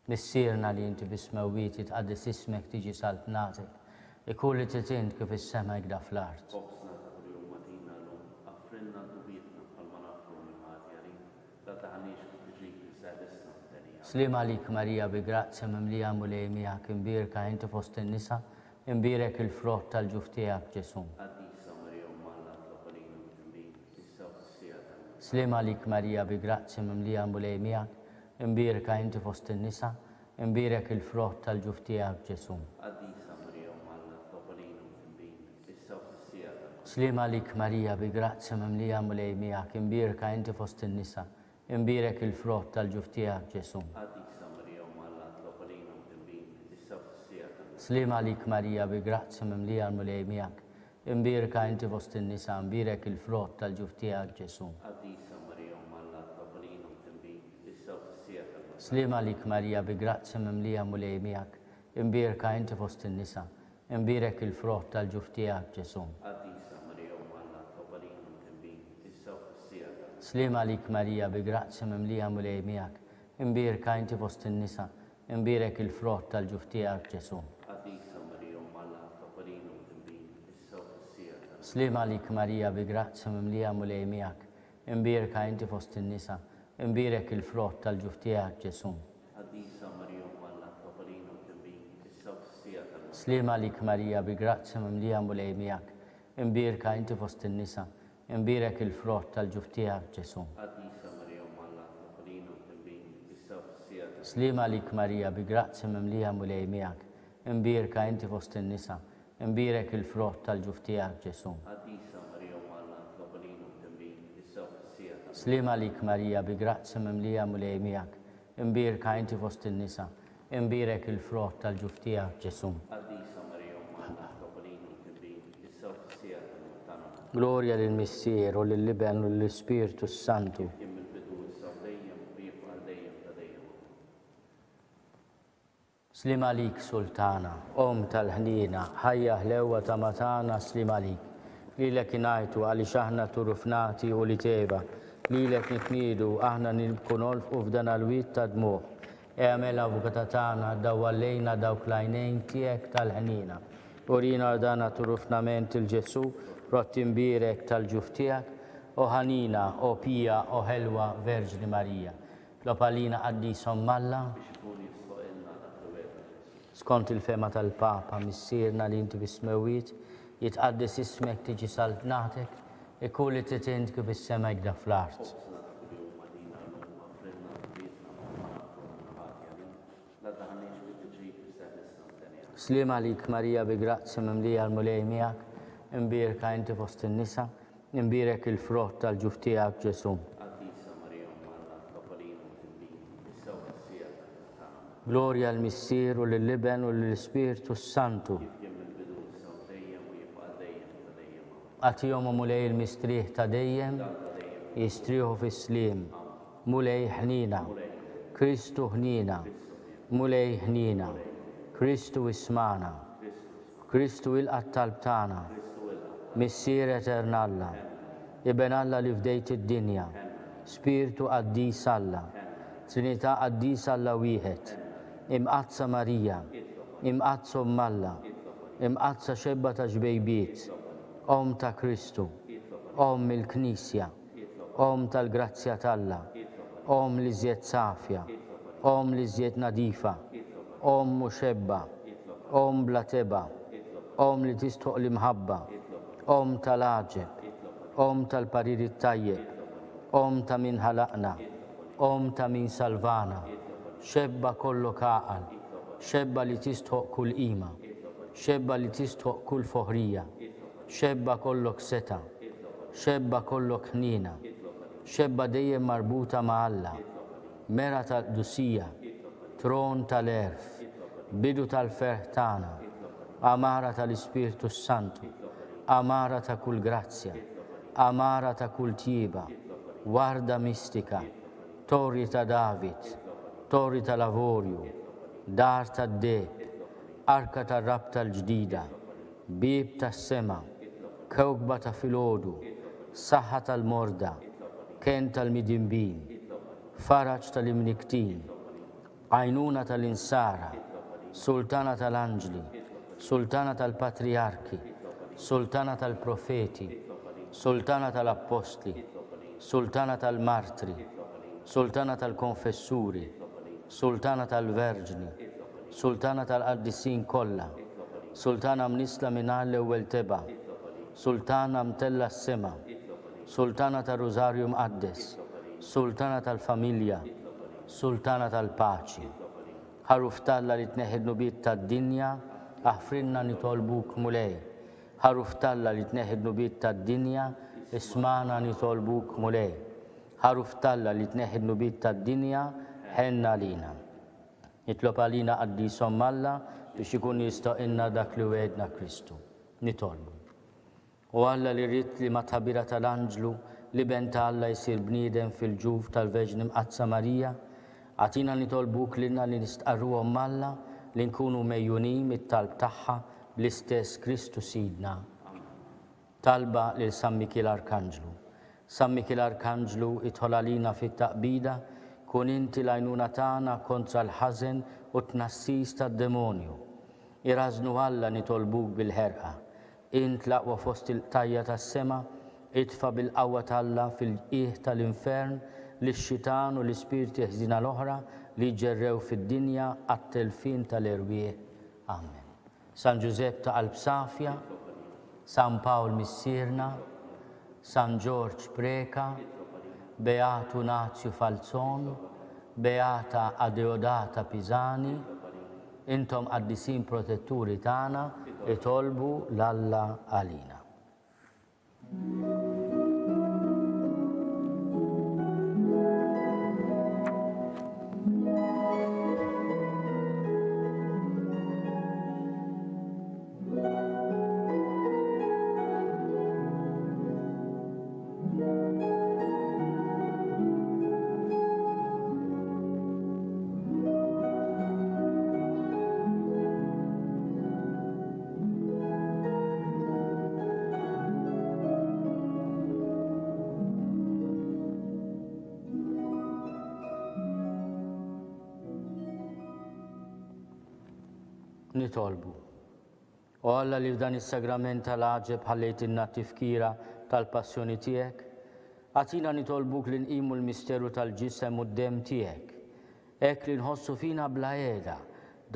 Missierna li inti fis-smewwiet jitqaddes ismek tiġi saltnatek, ikun li trid int kif is-sema hekk da fl-art. Ħobżna ta' kuljum agħtina llum, aghfrilna dnubietna bħalma naghfru lil ħati għalina, La taħniex fit-tiġrib iżda eħlisna mid-deni. Amen. Sliem għalik Marija bi grazzja mimlija Mulej miegħek imbierka inti fost in-nisa, imbierek il-frott tal-ġuf tiegħek Ġesù. Qaddisa Marija Omm Alla itlob għalina midinbin, issa u fis-siegħa tal-mewt tagħna. Sliem għalik Marija bi grazzja mimlija Mulej miegħek, imbierka inti fost in-nisa, imbierek il-frott tal-ġuf tiegħek Ġesù. Qaddisa Marija Omm Alla itlob għalina midinbin, issa u fis-siegħa tal-mewt tagħna. Sliem għalik Marija bi grazzja mimlija Mulej miegħek, imbierka inti fost in-nisa, imbierek il-frott tal-ġuf tiegħek Ġesù. Qaddisa Marija Omm Alla itlob għalina mdinbin, issa u fis-siegħa tal-mewt. Sliem għalik Marija bi grazzja mimlija l-Mulej miegħek, imbierka inti fost in-nisa, imbierek il-frott tal-ġuf tiegħek Ġesù. Qaddisa Marija Omm Alla itlob għalina mdinbin, issa u fis-siegħa tal-mewt. Sliem għalik Marija bi grazzja mimlija Mulej miegħek, imbierka inti fost in-nisa, Imbierek il-frott tal-ġuf tiegħek, Ġesù. Qaddisa Marija Omm Alla itlob għalina mdinbin, issa u fis-siegħa tal-mewt. Sliem għalik Marija bi grazzja mimlija Mulej miegħek, imbierka inti fost in-nisa, imbierek il-frott tal-ġuf tiegħek, Ġesù. Qaddisa Marija Omm Alla itlob għalina mdinbin, issa u fis-siegħa tal-mewt. Sliem għalik Marija bi grazzja mimlija Mulej miegħek, imbierka inti fost in-nisa, imbierek il-frott tal-ġuf tiegħek, Ġesù. Qaddisa Marija Omm Alla itlob għalina mdinbin, issa u fis-siegħa tal-mewt. Sliem għalik Marija bi grazzja mimlija Mulej miegħek, imbierka inti fost in-nisa, imbierek il-frott tal-ġuf tiegħek Ġesù. Qaddisa Marija Omm Alla itlob għalina mdinbin, issa u fis-siegħa tal-mewt. Sliem għalik Marija bi grazzja mimlija Mulej miegħek, imbierka inti fost in-nisa, imbierek il-frott tal-ġuf tiegħek Ġesù. Qaddisa Marija Omm Alla itlob għalina mdinbin, issa u fis-siegħa tal-mewt. Sliem għalik Marija bi grazzja mimlija Mulej miegħek, Imbierka inti fost in-nisa, imbierek il-frott tal-ġuf tiegħek, Ġesù. Qaddisa Marija Omm Alla, itlob għalina mdinbin, issa u fis-siegħa tal-mewt tagħna. Amen. Glorja lill-Missier, u lill-Iben, u lill-Ispirtu s-Santu. Kif kien mill-bidu, issa u dejjem, u jibqa' għal dejjem ta' dejjem. Amen. Sliem għalik Sultana, Omm tal-ħniena, ħajja ħlewwa tama tagħna sliem għalik. Lilek ingħajtu għaliex aħna turufnati u liteva, lilek nitniedu aħna nibku nolfqu f'dan l-wied ta' dmugħ. Egħmel avukata tagħna dawwal lejna dawk l-għajnejn tiegħek tal-ħniena. Urina dan turufnament 'il Ġesù, frott imbierek tal-ġuf tiegħek, o ħanina, o pija, o ħelwa Verġni Marija. Tlob għalina Qaddis Omm Alla. Biex ikun jistħoqilna dak li wegħedna Ġesù. Skont il-fehma tal-Papa, Missierna li inti fis-smewwiet, jitqaddes ismek, tiġi saltnatek, ikun li trid int kif fis-sema hekk fl-art. Ħobżna ta' kuljum agħtina llum, aħfrilna dnubietna bħalma naħfru aħna ħati għalina, la ddaħħalniex fit-tiġrib iżda eħlisna mid-deni. Amen. Sliem għalik Marija bi grazzja mimlija l-Mulej miegħek, imbierka inti fost in-nisa, Imbierek il-frott tal-ġuf tiegħek, Ġesù. Qaddisa Marija Omm Alla, itlob għalina mdinbin, issa u fis-siegħa tal-mewt tagħna. Amen. Glorja 'l Missier u lill-Iben u lill-Ispirtu s-Santu. Kif kien mill-bidu, issa u dejjem, u jibqa' għal dejjem ta' dejjem. Amen. Agħtihom, o Mulej, il-mistrieħ ta' dejjem, Dan ta' dejjem. jistrieħu fis-sliem. Amen. Mulej ħniena. Mulej ħniena. Kristu ħniena. Kristu ħniena. Mulej ħniena. Mulej ħniena. Kristu ismagħna. Kristu ismagħna. Kristu ilqa' t-talb tagħna. Missier etern Alla, Iben Alla li fdejt id-dinja, Spirtu qaddis Alla, Trinità qaddisa Alla wieħed, Imqaddsa Marija, Imqaddsa Omm Alla, Imqaddsa xebba ta' xbejbiet, Omm ta' Kristu, Omm il-Knisja, Omm tal-grazzja t'Alla, Omm l-iżjed safja, Omm l-iżjed nadifa, Omm u xebba, Omm bla tebgħa, Omm li tistħoq l-imħabba, Omm tal-għaġeb, Omm tal-parir it-tajjeb, Omm ta' min ħalaqna, Omm ta' min salvana, xebba kollok għaqal, xebba li tistħoq kull qima, xebba li tistħoq kull foħrija, xebba kollok setgħa, xebba kollok ħniena, xebba dejjem marbuta ma' Alla, mera tal-qdusija, tron tal-għerf, bidu tal-ferħ tagħna, għamara tal-Ispirtu s-Santu, għamara ta' kull grazzja, għamara ta' kull tjieba, warda mistika, torri ta' David, torri tal-avorju, dar tad-deheb, arka tar-rabta l-ġdida, Bieb tas-sema, kewkba ta' filgħodu, saħħa tal-morda, kenn tal-midinbin, faraġ tal-imnikktin, għajnuna tal-insara, sultana tal-anġli, sultana tal-patrijarki, sultana tal-profeti, sultana tal-appostli, sultana tal-martri, sultana tal-konfessuri, sultana tal-verġni, Sultana tal-qaddisin kollha, Sultana mnissla mingħajr l-ewwel tebgħa, Sultana mtellgħa s-sema, Sultana tar-Rużarju Mqaddes, Sultana tal-familja, Sultana tal-paċi. Ħaruf t'Alla li tneħħi d-dnubiet tad-dinja, aħfrilna nitolbuk Mulej. Ħaruf t'Alla li tneħħi d-dnubiet tad-dinja, ismagħna nitolbuk Mulej. Ħaruf t'Alla li tneħħi d-dnubiet tad-dinja, ħenn għalina. Itlob għalina Qaddis Omm Alla biex ikun jistgħoqilna dak li wegħedna Kristu. Nitolbu. O Alla li ridt li mat-tħabbira tal-anġlu, l-Iben ta' Alla jsir bniedem fil-ġuf tal-Verġni Mqaddsa Marija, agħtina nitolbuk lilna li nistqarru Omm Alla li nkunu megħjunin mit-talb tagħha bl-istess Kristu Sidna. Talba lil San Mikiel Arkanġlu. San Mikiel Arkanġlu, idħol għalina fit-taqbida, kun inti l-għajnuna tagħna kontra l-ħażen u t-tnassis tad-demonju. Irażżnu Alla nitolbuk bil-ħerqa. Int l-aqwa fost il-qtajja' tas-sema, itfa' bil-qawwa t'Alla fil-qiegħ tal-infern lix-xitan u l-ispirti ħżiena l-oħra li jġerrew fid-dinja għat-telfien tal-erwieħ. Amen. San Ġużepp ta' qalb safja, San Pawl Missierna, San Ġorġ Preca, Beatu Nazju Falzon, Beata Adeodata Pisani, Intom qaddisin protetturi tagħna, itolbu 'l Alla għalina. Nitolbu. O Alla li f'dan is-sagrament tal-għaġeb ħallejtilna t-tifkira tal-passjoni tiegħek, agħtina nitolbuk li nqimu l-misteru tal-ġisem u d-demm tiegħek, hekk li nħossu fina bla heda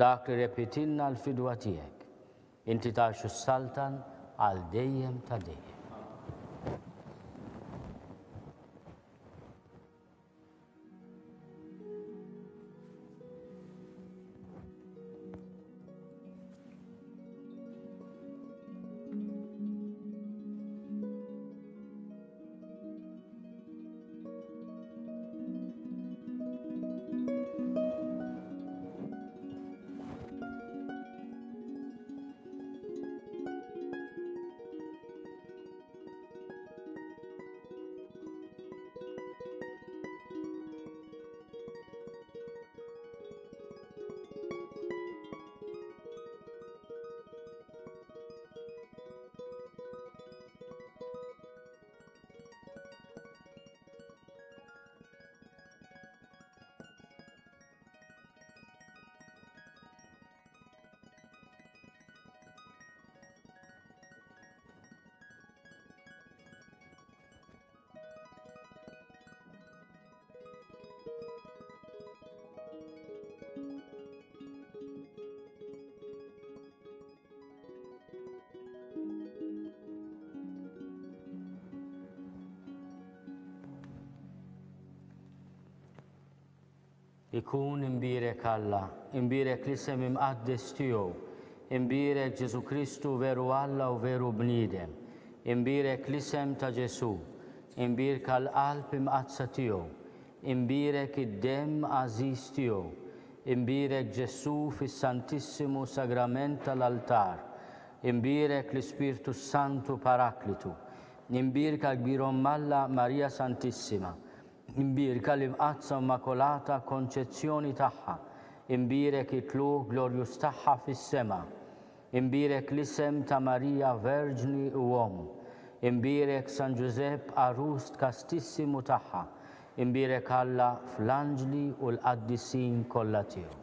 dak li rebħitilna l-fidwa tiegħek. Inti tgħix u ssaltan għal dejjem ta' dejjem. Ikun imbierek Alla, imbierek l-isem imqaddes tiegħu, imbierek Ġesù Kristu veru Alla u veru bniedem, imbierek l-isem ta' Ġesù, imbierka l-qalb imqaddsa tiegħu, imbierek id-demm għażiż tiegħu, imbierek Ġesù fis-Santissimu Sagrament tal-altar, imbierek l-Ispirtu s-Santu Paraklitu, imbierka l-Kbir Omm Alla Marija Santissima, Imbierka l-Imqaddsa u Immakolata Konċezzjoni tagħha, imbierek it-tlugħ glorjuż tagħha fis-sema. Imbierek l-isem ta' Marija Verġni u Omm. Imbierek San Ġużepp għarus kastissimu tagħha. Imbierek Alla fl-anġli u l-qaddisin kollha tiegħu.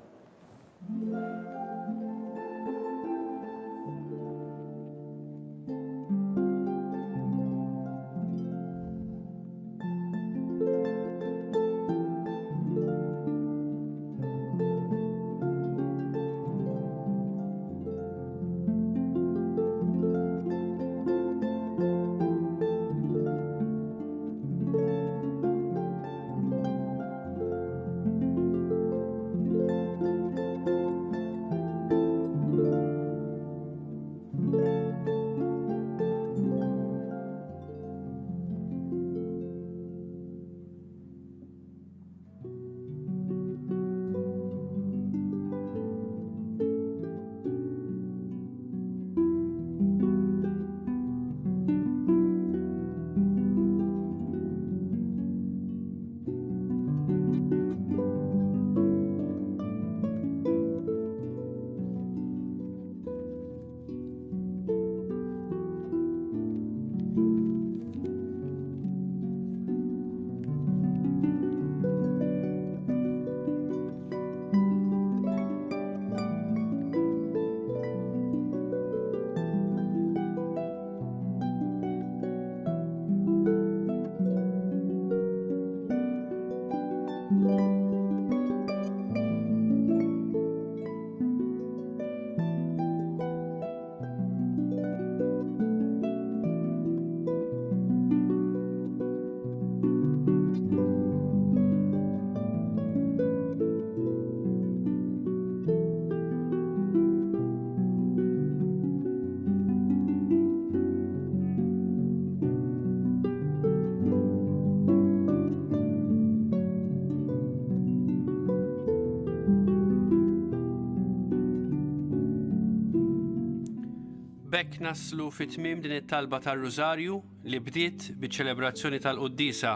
B'hekk naslu fi tmiem din it-talba tar-Rużarju li bdiet biċ-ċelebrazzjoni tal-quddiesa.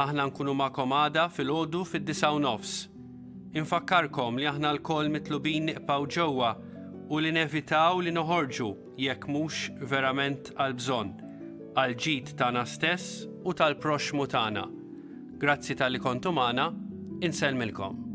Aħna nkunu magħkom għada filgħodu fid-9:30. Infakkarkom li aħna lkoll mitlubin nibqgħu ġewwa u li nevitaw li noħorġu jekk mhux verament għall-bżonn, għall-ġid tagħna stess u tal-proxxmu tagħna. Grazzi talli kontu magħna, insellmilkom.